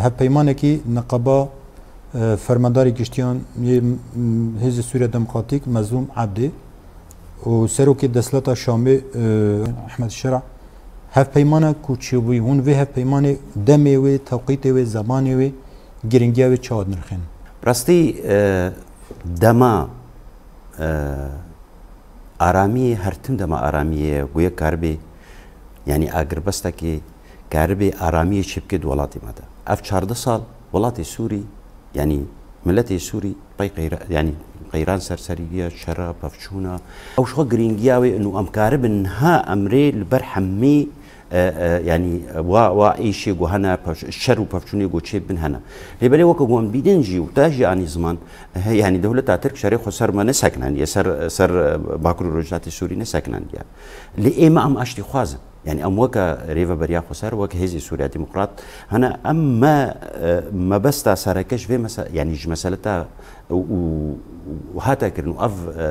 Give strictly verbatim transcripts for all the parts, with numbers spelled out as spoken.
Hevpeymanekî niqaba, e, fermandarê giştiyan yê, m, Hêzê Sûriya Demokratîk Mezlûm Ebdê û serokê desthilata Şamê, e, Ehmed Şera, hevpeymana ku çêbûyî, hûn vê hevpeymanê demê wê, tewqîtê wê, zemanê wê, girîngiya wê çawa dinirxînin? Rastî, e, dema, e, aramiyê, her tim dema aramiyê ye, ku yek karibê, yanî agirbestekê karibê aramiyê çêbike di welatê me de. Ev çardeh sal welatê Sûrî, yanî miletê Sûrî pey qeyra-, yanî qeyran serserî ye, şera, pevçûna. Ew ji xwe girîngiya wê û em karibin niha em rê li ber hemî, e, e, yanî wa, wa êşê ku hene, pev-, şer û pevçûnê ku çêbin hene. Lê belê weke ku em dînin jî û te jî anî ziman, he, yanî dewleta Tirk şerê xweser me nesekinandiye, ser, ser, e, Bakur û Rojhilatê Sûrî nesekinandiye. Lê ê me em aştîxwaz in. Yanî em weke Rêveberiya Xweser, weke Hêzê Sûriya Demokrat, hene em me, e, mebesta sereke ji vê mese-, yanî ji meseleta û, û, û hate kirin û ev, e,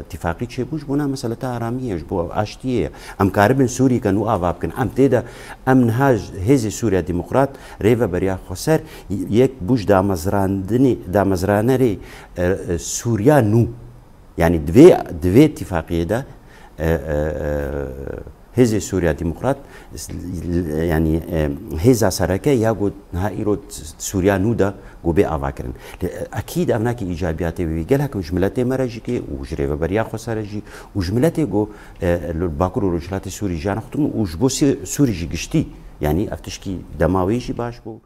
e, tîfaqî çêbû ji bona meseleta aramiyê, ji bo aştiyê. Em karibin Sûrî ke nû ava bikin. Em tê de, em niha ji Hêzê Sûriya Demokrat, Rêveberiya Xweser, yek bû ji damezrandinê, damezranerê, e, e, Sûriya nû. Yanî di vê, di vê tîfaqiyê de, e, e, e, Hêzê Sûriya Demokrat, s-, l-, yanî, e, hêza sereke ya ku niha îro t-, Sûriya nû de ku bê avakirin. Lê, e, ekîd ev nake îcabiyatê wî gelek ji miletê me re jî kê û ji Rêveberiya Xweser re jî û ji miletê ku, e, li Bakur û Rojhilatê Sûrî jiyana xwe dikin û ji bo Sî-, Sûrî jî giştî. Yanî ev tişkî dema wê jî baş bû.